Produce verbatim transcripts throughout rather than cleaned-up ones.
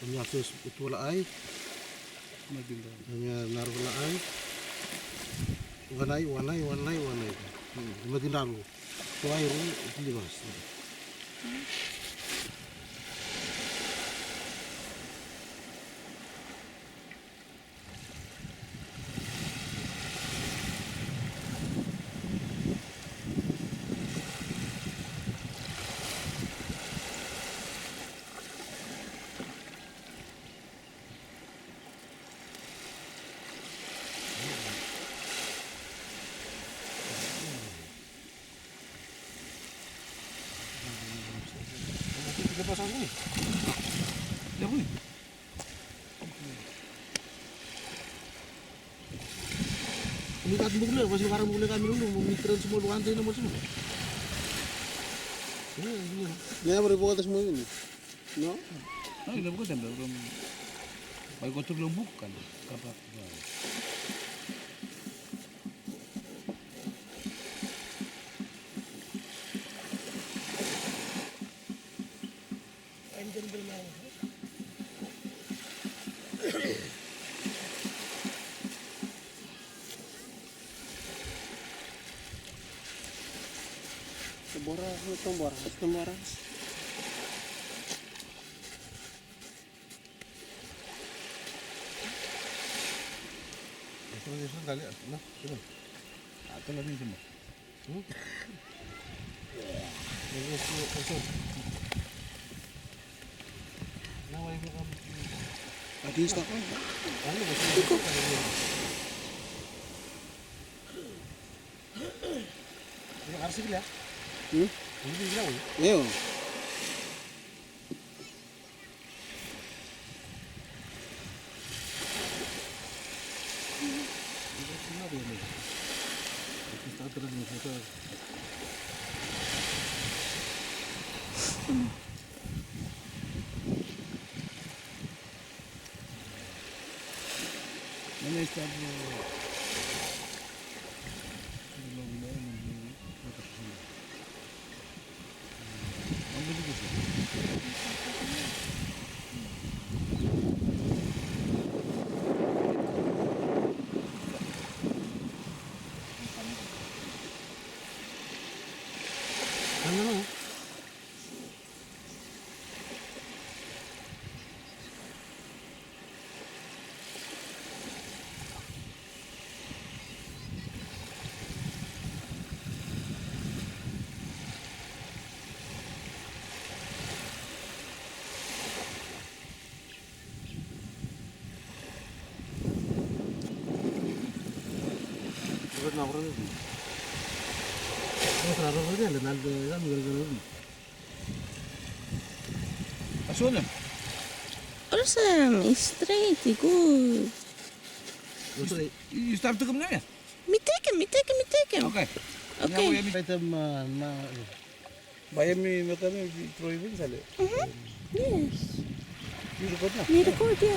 Hemia fes tufala ai. Hemia narafala ai. Wan ai, wan ai, wan ai, wan ai. Hemia tindaru. Tu ai ru, tindimas. Mi gat buk le, bas mi karem buk le, kami lulu, mi tren semua luan tena mo semua. Ni abang ibu kata semua ini. No? Ai, le buka tembel, belum. Bai go turu long buk kan. Kapak. Boras, no, tong boras, tong boras. Eso, eso, dale, no, sino. Ah, te lo mismo. Hmm? Eso, eso. Adi, stop. Iko. Hmm? Iyo. Olsem, i stret, i gud. Yu stap tekem nao ya? Mi tekem, mi tekem, mi tekem. Oke. Oke. Bae mi mekem i troi vin sale. Mhm. Yes. Mi rekod nao. Mi rekod ya.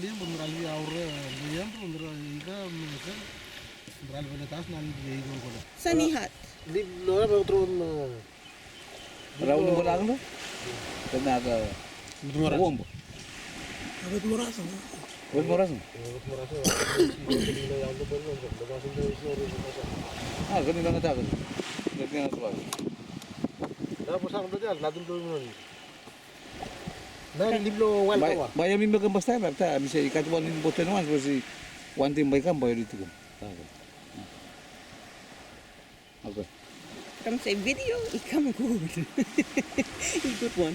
oli hem, blo mifala oli aure, eh, blong hem, blo mifala oli kam, eh, sel, mifala oli vele tas, na oli vele i go kole. Sani hat. Lip, lo, lo, trom, eh, Raun mo rang lo? Kena ka wombo. Abet mo rasa. Abet mo rasa. Ah, kani nanga taka. Kani nanga taka. Na po sang to dia, latin to mo ni. Na lip lo wal kawa. Ba ya mi mekem pastaem, afta mi se i gat wan impoten wan, sapos i wantaem bai kam, bai oli tekem. Okay. Kam se video i kam gud. I gud wan.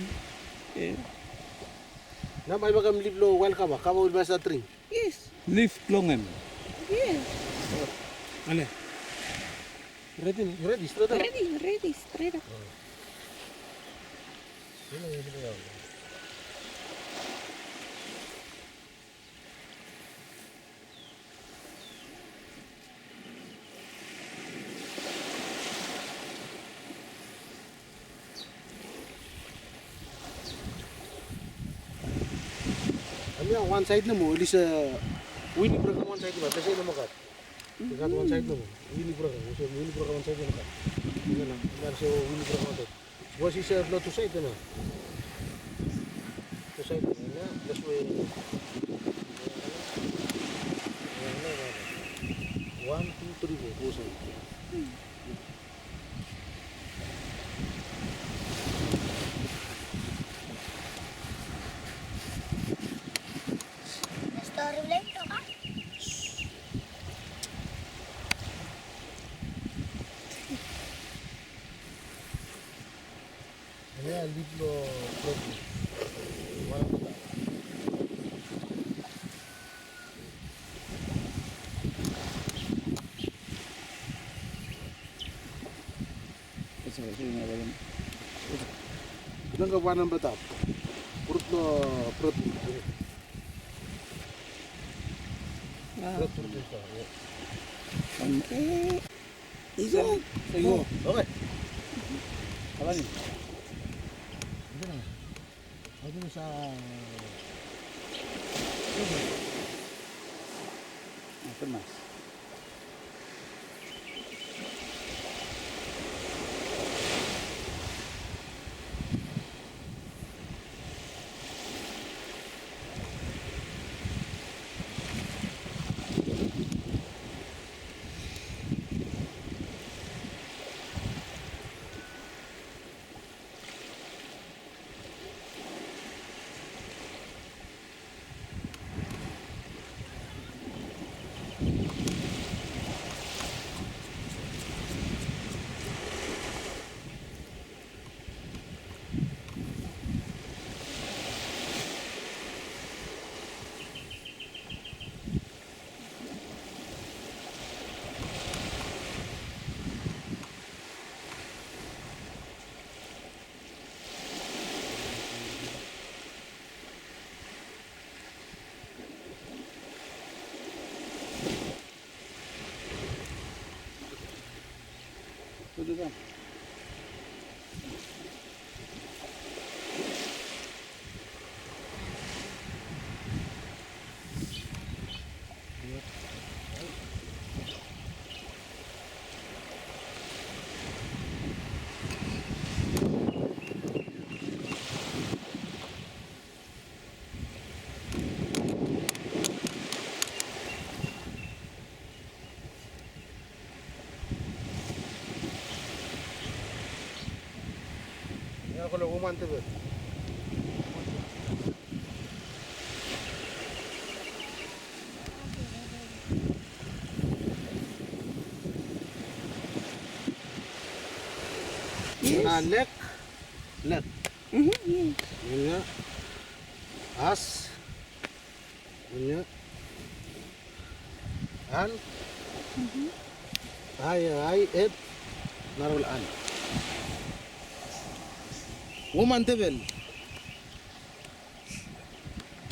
Nao bae i mekem lip lo wael kava, kava oli bae stap dring. Yes. Lip blong hem. Yes. Ale. Redi nao? Redi, stret. Redi, redi, stret. Hemia wan saed nomo, oli se wini brokon wan saed nomo, hemia saed nomo gat. I gat wan saed nomo, wini brokon, olsem wini brokon wan saed nomo gat. Hemia nao, hemia se wini brokon wan saed. Bos i se lo tu saed hemia. Tu saed hemia, that's why. Wan, tu, tri, fo, fo saed. Lip lo, lo, lo. Kita nggak buat nambah tap. Perut lo, perut. Perut, perut, perut, ya. Oke. Iso. Iso. Oke. Apa nih? Itu nih. Aku bisa. Oke, Mas. Ia ko lo woman tebel. Yes. Na lek, lek. Mhm, yes. Ia. As. Ia. An. Mhm. Ai, ai, et. Narafala an. Woman tebel.